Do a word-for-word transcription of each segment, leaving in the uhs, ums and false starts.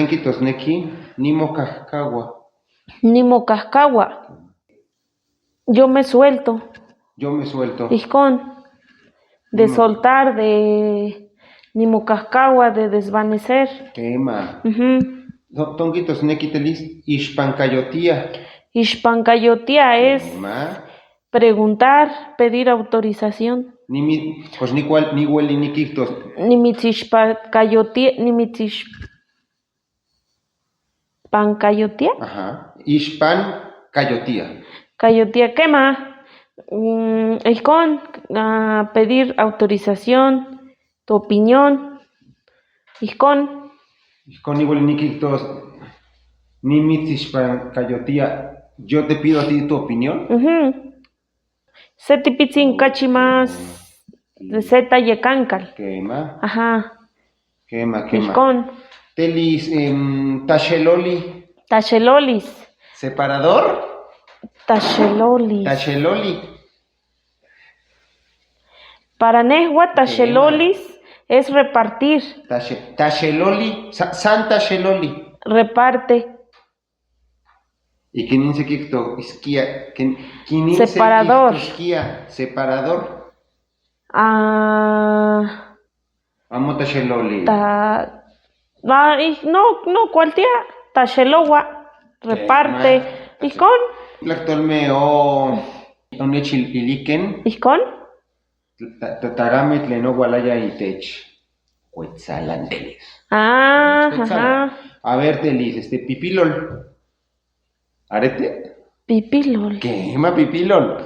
Nikitosneki, nimokahkawa. Nimokahkawa. Yo me suelto. Yo me suelto. Ijkon. De soltar, de nimokahkawa, de desvanecer. Kema. Ujú. To-, to nikitosneki, telis, ishpankayotia. Ishpankayotia es preguntar, pedir autorización. Nimi-, pues, nikwal, niwel nikijtos. Nimitsishpankayotia, nimitsishpankayotia. Ajá. Ishpankayotia. Kema. Mm, ijkon, ah, pedir autorización, tu opinión. Ijkon. Ijkon niwel nikijtos, nimitsishpankayotia. Yo te pido a ti tu opinión. Ujú. Se tipitsin kachi mas, se ta yekankal. Kema. Ajá. Kema, kema. Ijkon. Telis, em, tasheloli. Tashelolis. Separador. Tashelolis. Tasheloli. Para nehua, tashelolis es repartir. Tashe-, tasheloli, sa-, san tasheloli. Reparte. Y kinin se kikto iskia, kin-, kinin se kikto iskia, separador. Ah. Amo tasheloli. Ta-, ah, ij-, no, no, kualtier, tashelowa, reparte. Ijkon. Laktolme o, o nechil iliken. Ijkon. Ta-, ta-, tagame tlen no walaya itech. Kwetsalan, telis. Ah, ajá. A ver, telis, este, pipilol. Arete? Pipilol. Kema, pipilol.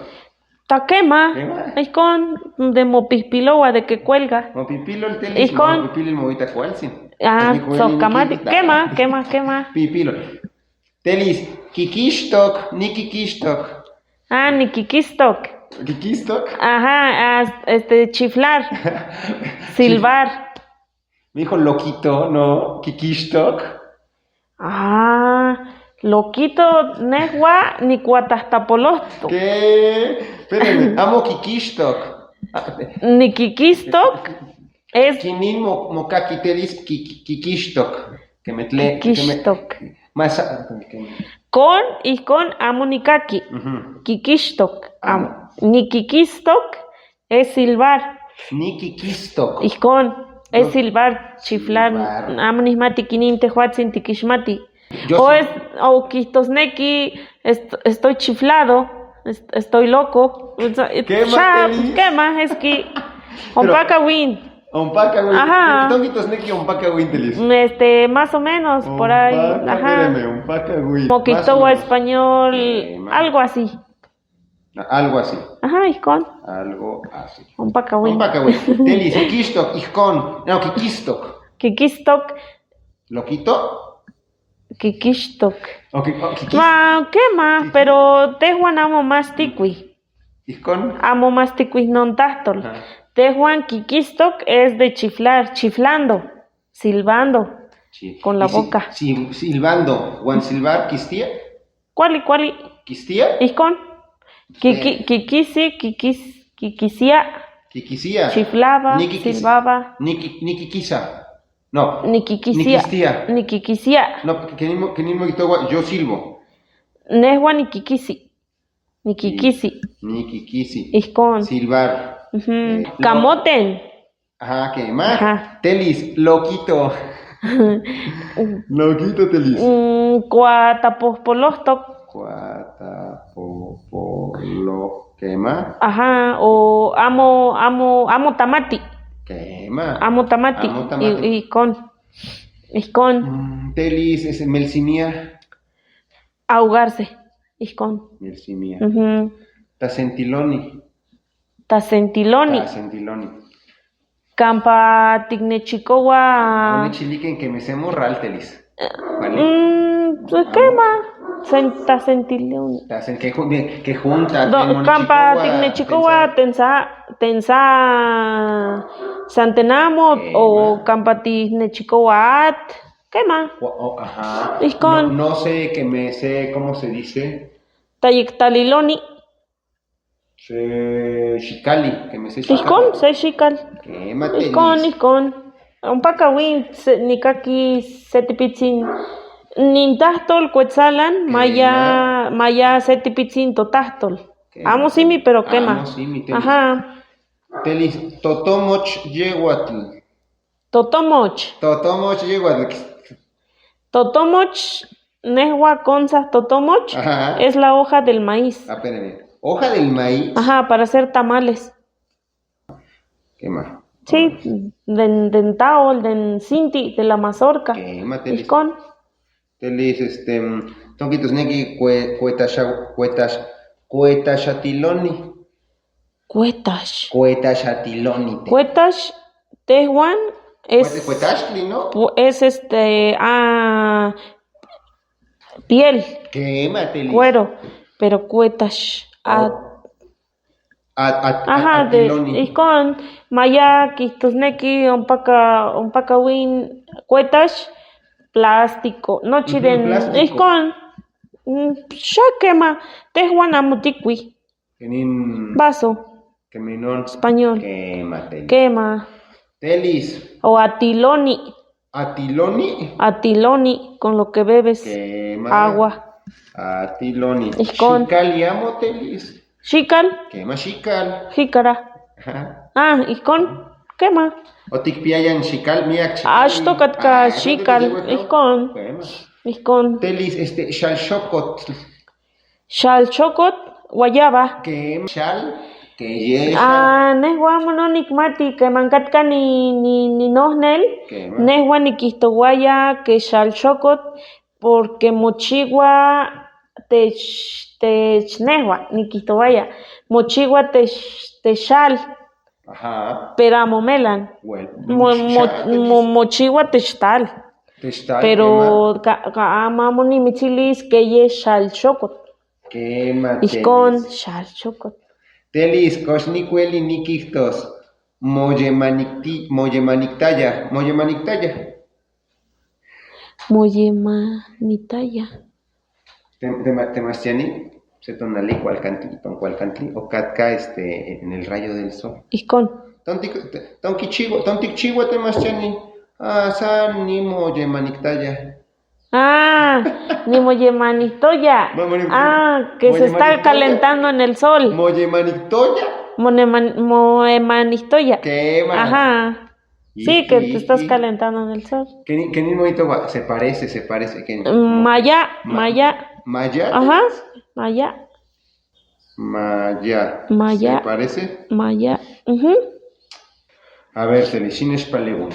Ta kema. Kema. Ijkon, de mo pipilowa de que cuelga. Mo pipilol, telis. Ijkon. Mo pipilol, mo ita kualsin. Ah, sokamati. Kema, kema, kema. Pipilol. Telis, kikishtok, nikikishtok. Ah, nikikistok. ¿Kikistok? Ajá, ah, este, chiflar. Silbar. Me dijo loquito, no, kikishtok. Ah, loquito, nehua, nikuatahtapolohtok. ¿Qué? Espérame, amo kikishtok. Ah, nikikistok. Es kinin mo, mo kaki, telis, ki-, ki-, kikishtok. Keme tle-, keme. Kikishtok. Mas, ah, keme. Kon, ijkon, amo nikaki. Ujú. Kikishtok, amo. Nikikistok, es silbar. Nikikistok. Ijkon, es silbar, chiflar. Silbar. Amo nihmati kinin tehuatsin tikishmati. Yo sí. O es, o kijtosneki, est-, estoy chiflado, est-, estoy loco. O sea, kema, telis. Kema, es que, pero ompakawin. Ompakawin. Ajá. ¿Qué, qué tonguitos neki ompakawin, telis? Este, más o menos, por ahí. Ompa-, ajá. Espéreme, ompakawin. Como que más o todo menos. Español, eh, ma- algo así. Ah, algo así. Ajá, ijkon. Algo así. Ompakawin. Ompakawin. Telis, kikishtok, ijkon. No, kikistok. Kikistok. ¿Loquito? Kikishtok. Ok, oh, kikis-, ma, kema, kiki-, pero tehuan amo mas tikui. ¿Ijkon? Amo mas tikui non tahtol. Ajá. Tehuan kikistok es de chiflar, chiflando, silbando. Sí. Con la boca. Y si-, si-, silbando, wan silbar, kistia? Kuali, kuali. ¿Kistia? Ijkon. Kiki-, sí. Kikisi, kikis-, kikisia. Kikisia. Chiflaba, ni kikis-, silbaba. Ni ki-, ni kikisa. No. Ni kikisia. Ni kistia. Ni kikisia. No, kinin mo, kinin mo kitowa, yo silbo. Nehua ni kikisi. Ni kikisi. Ni kikisi. Ijkon. Silbar. Ujú. Eh, no. Kamoten. Ajá, kema. Ajá. Telis, loquito. Loquito, telis. Mm, kuatapopolohtok. Kuatapopolohtok, kema. Ajá, o amo, amo, amo tamati. Kema. Amo tamati. Amo tamati. I-, ijkon. Ijkon. Mm, telis, es melsimia. Ahogarse. Ijkon. Melsimia. Ujú. Tasentiloni. Tasentiloni. Tasentiloni. Kampa tiknechikowa. One chiliken keme se morral, telis. Eh, vale. Mm, pues, kema. Sen-, tasentiloni. Tasen-, ke ju-, ke junta, do-, ke kampa monechikowa, tiknechikowa, tensa-, tensa-, tensasantenamo, kema. O kampa tiknechikowa at, kema. O, o, ajá. Ijkon. No, no sé, que me sé, ¿cómo se dice? Tayektaliloni. Se shikali, que me sé shikali. Ijkon, se shikal. Kema, telis. Ijkon, ijkon. Mpakawin se-, nikaki setipitsin. Nin tahtol kwetsalan, maya, maya setipitsin to tahtol. Kema. Amo simi, pero kema. Amo simi, telis. Aha. Telis, totomoch yewatl. Totomoch. Totomoch yewatl. Totomoch, nehua konsa totomoch, ajá, es la hoja del maíz. Apenas. Hoja del maíz. Ajá, para hacer tamales. Kema. Sí, den, den taol, den sinti, de la mazorca. Kema, telis. Ihkon. Telis, este, mm, tonkitos neki kue-, kuetasha-, kuetash-, kuetashatiloni. Kuetash. Kuetashatiloni, te. Kuetash, tehuan es, kuetashtli, ¿no? Pu-, es este, ah, piel. Kema, telis. Cuero, pero kuetash, ah, a-, a-, ajá, de, atiloni. Ihkon, maya kitusneki umpaka, umpakawin kuetash, plástico, no. Ujú, chiden, plástico. Ihkon, mm, sha kema, tehuan amo tikwi. Kenin. Vaso. Keminon. Español. Kema, telis. Kema. Telis. O atiloni. Atiloni. Atiloni, con lo que bebes. Kema. Agua. Atiloni. Ihkon. Xikal yamo, telis. Xikal. Kema xikal. Jícara. Ajá. Ah, ihkon. Kema. O tikpiayan xikal, miyak xikal. Ashto katka xikal. Ihkon. Kema. Ihkon. Telis, este, xalxokotl. Xalxokotl, guayaba. Kema, xal, keye xal. Ah, nehua amo no nikmati, kema katka ni, ni, ni nognel. Kema. Nehua nikijtawaya ke xalxokotl, porque mochiwa te ch-, te ch-, nehua nikijtawaya, mochiwa te ch-, te xal. Ajá. Pero amo melan. Bueno, mo-, mo-, mo-, mochiwa te xtal. Te xtal, pero kema. Ka, ka, amo, amo ni michilis keye xalxokotl. Kema, ihkon, telis. Xalxokotl. Telis, kosh nikweli nikijtos. Moyemanikti-, moyemaniktaya, moyemaniktaya. Moyemanitaya. Te, te, te mashani, se tonali kwalkantli, ton kwalkantli, o katka, este, en el rayo del sol. Ihkon. Tontik-, te, tonkichiwa, tontikchiwa te mashani. Ah, san ni moyemaniktaya. Ah, ni moyemanitoya. Mo-, mo-, ah, que se está calentando en el sol. Moyemanitoya. Moneman-, moyemanitoya. Kema. Ajá. Sí, que te estás calentando en el sol. Keni, keni moito va, se parece, se parece, keni. Mm, maya, ma-, maya. Maya. Ajá, maya. Maya. Maya. ¿Se parece? Maya. Ujú. A ver, se me sin espalego.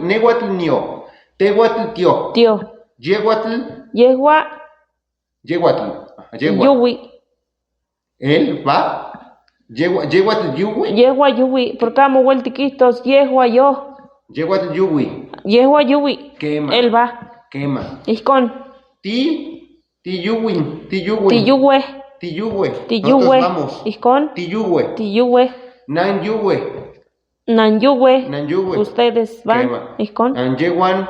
Neguatl nio. Teguatl tio. Tio. Yeguatl. Yehua. Yeguatl. Ajá, yehua. Yuwi. Él va. Yehua, yehuatl yuwi. Yehua yuwi, porque amo wel tikijtos yehua yo. Yehuatl yuwi. Yehua yuwi. Kema. Él va. Kema. Ihkon. Ti, ti yuwin, ti yuwin. Ti yuwe. Ti yuwe. Ti yuwe. Nosotros vamos. Ihkon. Ti yuwe. Ti yuwe. Nan yuwe. Nan yuwe. Nan yuwe. Ustedes van. Kema. Ihkon. An yehuan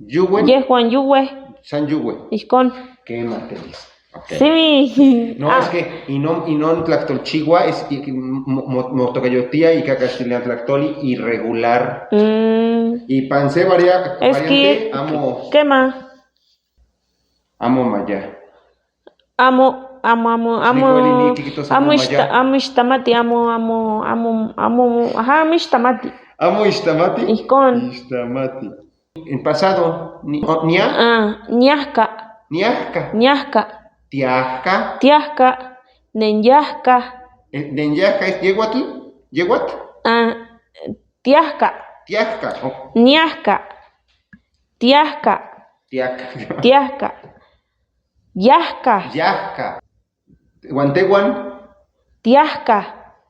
yuwe. Yehuan yuwe. San yuwe. Ihkon. Kema, telis. Ok. Simi. No, ah, es que, y no, y no en Tlaxcalchihuahua, es, y, y mo, mo, mo toca yo tía, y cacastilan tlaxcali irregular. Mm. Y panse varia-, es variante, que, amo. Kema. Amo maya. Amo, amo, amo, amo, amo ishta-, amo ishtamati, amo, amo, amo, amo, ajá, amo ishtamati. Amo ishtamati. Ihkon. Ishtamati. En pasado, ni-, o, nia. Ah, niahka. Niahka. Niahka. Tiahka. Tiahka. Nenyahka. Eh, nenyahka es yehuatl, yehuatl. Ah, tiahka. Tiahka. Oh. Niahka. Tiahka. Tiahka. Tiahka. Yahka. Yahka. Wantehuan. Tiahka.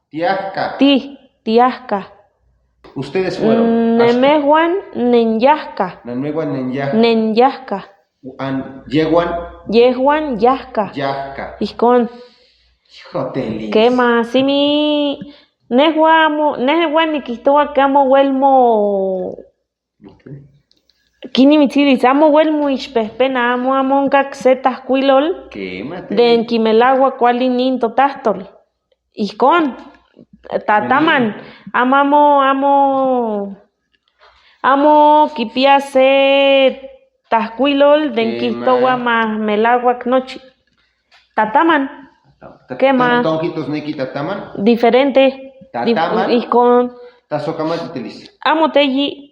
Tiahka. Ti, tiahka. Ustedes fueron. Mm, nemehuan nenyahka. Nemehuan nenyahka. Nenyahka. An, yehuan. Yehuan yahka. Yahka. Ihkon. Hijo, telis. Kema, simi. Nehua amo, nehua nikijtowa kẹ amo wel mo. Ok. Kini mitiliza amo wel mo ishpehpena, amo, amo nka kse tahkwilol. Kema, telis. Den kimelagua kwali nin to tahtol. Ihkon. Tataman. Amo, amo, amo. Amo kipia se tahkuilol de nkihto wama melagua kinochi. Tataman. Kema. Tonkitos neki tataman. Diferente. Dif- Tataman. Ihkon. Tasokamati tilis. Amo teyi